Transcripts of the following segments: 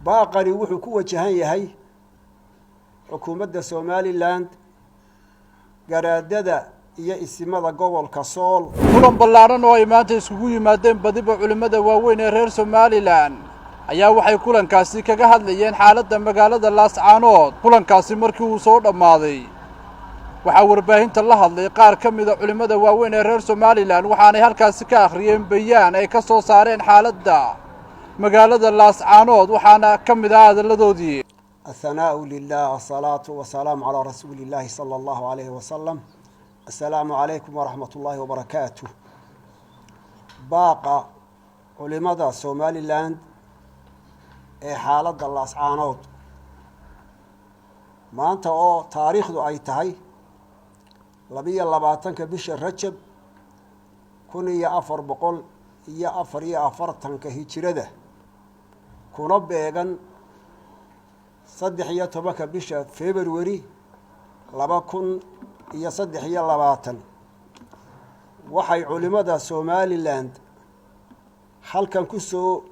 Baaqani wuxuu ku wajahan yahay xukuumadda Somaliland, garaadada iyo isimada gobolka Sool. Kulan ballaadhan oo ay maanta iskugu yimaadeen badiba culimmada waaweyn ee reer Somaliland ayaa waxay kulankaasi kaga hadlayeen xaaladda magaalada Laascaanood. Kulankaasi markii uu soo dhammaaday, waxaa warbaahinta la hadlay qaar ka mida culimmada waaweyn ee reer Somaliland, waxaanay halkaasi ka akhriyeen bayaan ay ka soo saareen xaaladda magaalada Laascaanood. Waxaana ka mid ah hadalladoodii: الثناء لله، الصلاة والسلام على رسول الله صلى الله عليه وسلم. السلام عليكم ورحمة الله وبركاته. Baaqa culimada Somaliland ee xaaladda Laascaanood. Maanta oo taariikhdu ay tahay 22-ka bisha Rajab 1444-ka hijirada, kuna beegan 13-ka bisha February 2023, waxay culimada Somaliland halkan ku soo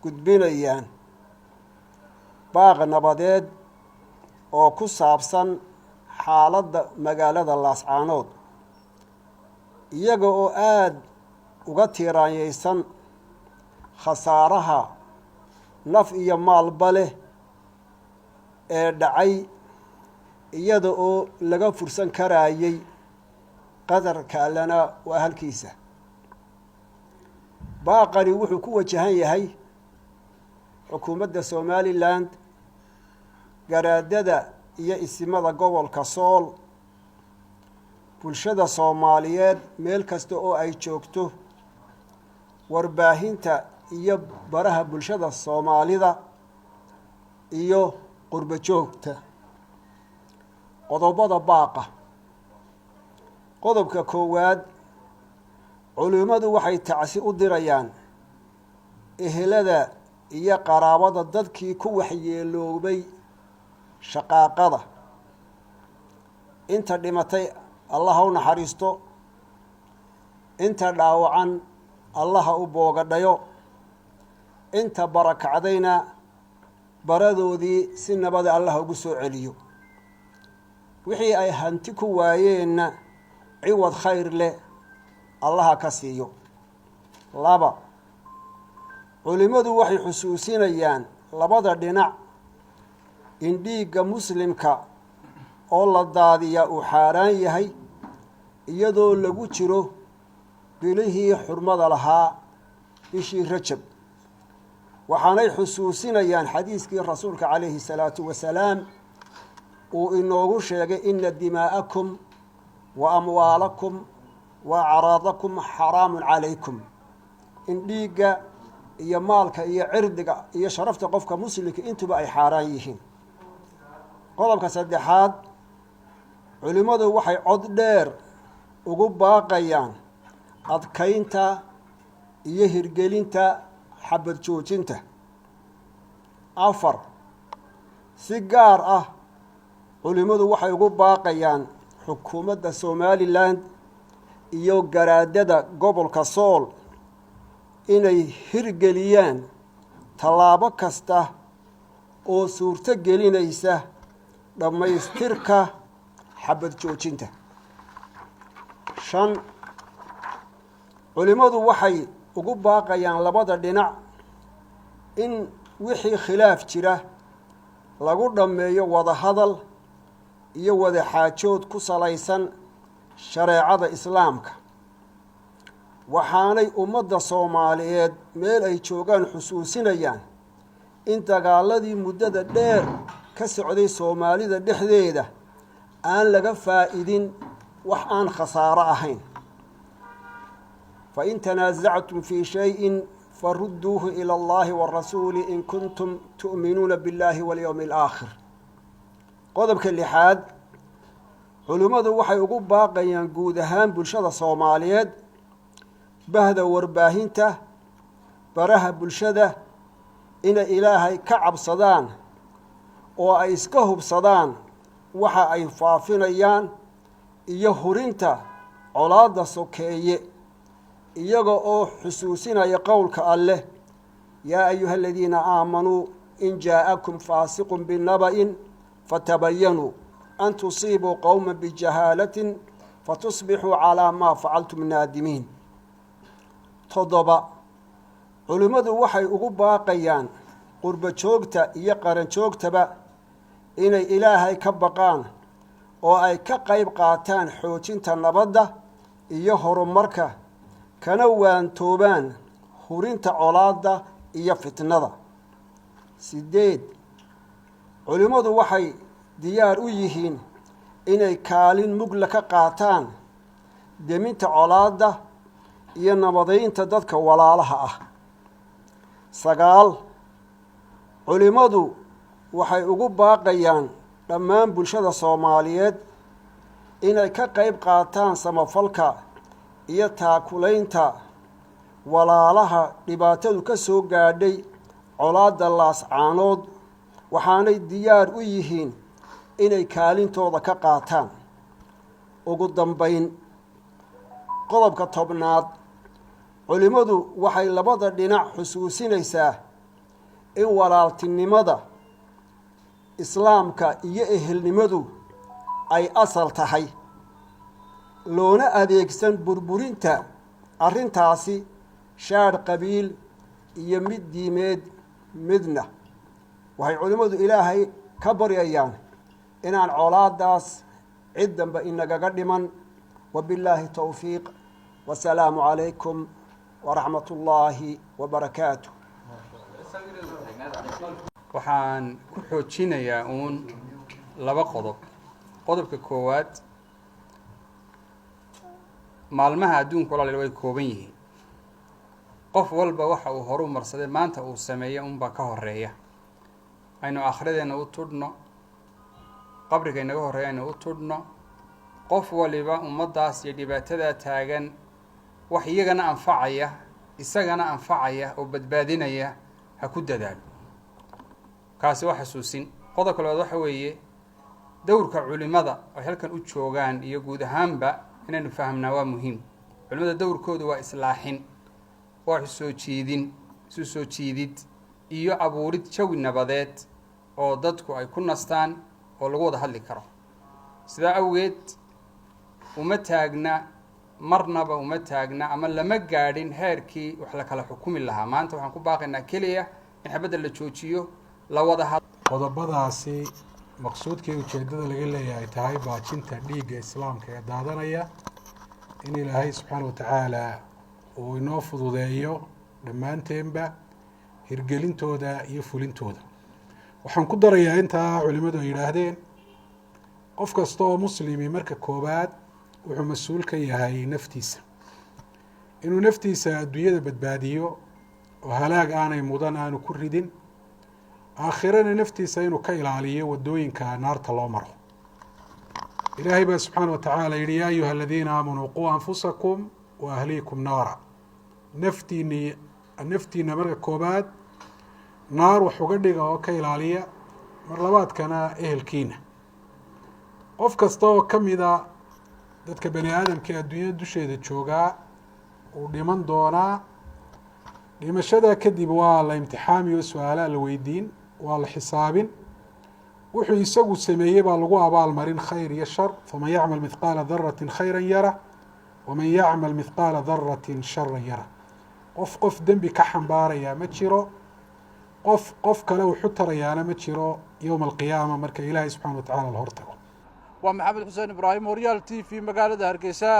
gudbinayaan baaq nabadeed oo ku saabsan xaaladda magaalada Laascaanood, iyaga oo aada uga tiiraanyeysan khasaaraha naf iyo maalba leh ee dhacay, iyada oo laga fursan karaayey, qadarka Allana waa halkiisa. Baaqani wuxuu ku wajahan yahay xukuumadda Somaliland, garaadada iyo isimada gobolka Sool, bulshada Soomaaliyeed meel kasta oo ay joogto, warbaahinta iyo baraha bulshada Soomaalida iyo qurbo joogta. Qodobada baaqa. Qodobka koowaad: culimmadu waxay tacsi u dirayaan ehelada iyo qaraabada dadkii ku waxyeeloobay shaqaaqada. Inta dhimatay Allah ha u naxariisto, inta dhaawacan Allaha u boogadhayo, inta barakacdayna baradoodii si nabada Allah ugu soo celiyo, wixii ay hanti ku waayeenna ciwad khayr leh Allaha ka siiyo. 2, culimmadu waxay xusuusinayaan labada dhinac in dhiigga muslimka oo la daadiyaa uu xaaraan yahay, iyadoo lagu jiro bilihii xurmada lahaa, bishii Rajab. Waxaanay xusuusinayaan xadiiskii rasuulka calayhi salaatu wasalaam uu inoogu sheegay: "إن دماءكم وأموالكم وأعراضكم حرام عليكم", in dhiigga iyo maalka iyo cirdiga iyo sharafta qofka muslimka intuba ay xaaraan yihiin. Qodobka saddexaad: culimmadu waxay cod dheer ugu baaqayaan adkaynta iyo hirgelinta xabad joojinta. 4, si gaar ah culimmadu waxay ugu baaqayaan xukuumadda Somaliland iyo garaadada gobolka Sool inay hirgeliyaan tallaabo kasta oo suurto gelinaysa dhammaystirka xabad joojinta. 5, culimmadu waxay ugu baaqayaan labada dhinac in wixii khilaaf jira lagu dhammeeyo wada hadal iyo wada xaajood ku salaysan shareecada Islaamka. Waxaanay ummadda Soomaaliyeed meel ay joogaan xusuusinayaan in dagaaladii muddada dheer ka socday Soomaalida dhexdeeda aan laga faa'idin wax aan khasaaro ahayn. "فإن تنازعتم في شيء فردوه إلى الله والرسول إن كنتم تؤمنون بالله واليوم الآخر". Qodobka lixaad: culimmadu waxay ugu baaqayaan guud ahaan bulshada Soomaaliyeed, bahda warbaahinta, baraha bulshada, inay Ilaahay ka cabsadaan oo ay iska hubsadaan waxa ay faafinayaan iyo hurinta colaadda sokeeye, iyaga oo xusuusinaya qowlka Alleh: "يا أيها الذين آمنوا In jaa'akum faasiqun binaba'in fatabayanuu an tusiibuu qowma bijahaalatin fatusbixuu calaa maa facaltum naadimiin. 7, culimmadu waxay ugu baaqayaan qurbo joogta iyo qaran joogtaba inay Ilaahay ka baqaan oo ay ka qayb qaataan xoojinta nabadda iyo horumarka, kana waantoobaan hurinta colaadda iyo fitnada. 8, culimmadu waxay diyaar u yihiin inay kaalin mugla ka qaataan deminta colaadda iyo nabadeynta dadka walaalaha ah. 9, culimmadu waxay ugu baaqayaan dhammaan bulshada Soomaaliyeed inay ka qayb qaataan samafalka iyo taakulaynta walaalaha dhibaatadu ka soo gaadhay colaadda Laascaanood, waxaanay diyaar u yihiin inay kaalintooda ka qaataan. Ugu dambayn, qodobka 10aad, culimmadu waxay labada dhinac xusuusinaysaa in walaaltinimada Islaamka iyo ehelnimadu ay asal tahay, loona adeegsan burburinta arrintaasi shaadh qabiil iyo mid diimeed midna. Waxay culimmadu Ilaahay ka baryayaan inaan colaadaas cid dambe inagaga dhiman. Wabillaahi towfiiq, wasalaamu calaykum waraxmat ullaahi wabarakaatu. Waxaan ku xoojinayaa uun laba qodob. Qodobka koowaad, maalmaha adduunka, walaalayaal, way kooban yihiin. Qof walba waxa uu horu marsaday maanta uu sameeya unbaa ka horeeya. Aynu aakhiradeena u tudhno, qabriga inaga horreeya aynu u tudhno. Qof waliba ummaddaas iyo dhibaatadaa taagan wax iyagana anfacaya, isagana anfacaya oo badbaadinaya ha ku dadaalo. Kaasi waa xasuusin. Qodobka labaad waxa weeye dowrka culimada ay halkan u joogaan iyo guud ahaanba inaynu fahamnaa waa muhiim. Culimada dowrkoodu waa islaaxin, waa soo jiidin, isu soo jiidid iyo abuurid jawi nabadeed oo dadku ay ku nastaan oo lagu wada hadli karo. Sidaa awgeed uma taagna, marnaba uma taagna ama lama gaadhin heerkii wax la kala xukumi lahaa. Maanta waxaan ku baaqaynaa keliya in xabadda la joojiyo, la wada had Qodobadaasi maqsuudkii ujeeddada laga leeyahay tahay baajinta dhiigga Islaamka ee daadanaya, in Ilaahay subxaana watacaala uu inoo fududeeyo dhammaanteenba hirgelintooda iyo fulintooda. Waxaan ku darayaa intaa culimadu ay yidhaahdeen: qof kasta oo muslimi marka koowaad wuxuu mas-uul ka yahay naftiisa, inuu naftiisa adduunyada badbaadiyo oo halaag aanay mudan aanu ku ridin, aakhirana naftiisa inuu ka ilaaliyo wadooyinka naarta loo maro. Ilaahay baa subxaana wa tacaala yihi: "يا أيها الذين آمنوا قوا أنفسكم وأهليكم نارا." Naftiini, naftiina marka koobaad naar wax uga dhiga oo ka ilaaliya, mar labaadkana ehelkiina. Qof kasta oo kamida dadka bani aadamka ee adduunyada dusheeda joogaa uu dhiman doonaa. Dhimashada kadib waa la imtixaamiyo, su-aalaa la weydiin, waa la xisaabin. Wuxuu isagu sameeyey baa lagu abaalmarin, khayr iyo shar. فمن يعمل مثقال ذرة خيرا يره ومن يعمل مثقال ذرة شرا يره. Qof qof dembi ka xambaarayaa ma jiro, qof qof kale wuxu tarayaana ma jiro yowma alqiyaama marka Ilaahay subxana wa tacala la hortago. Waa Maxamed Xuseen Ibraahim, Horyaal TV, magaalada Hargeysa.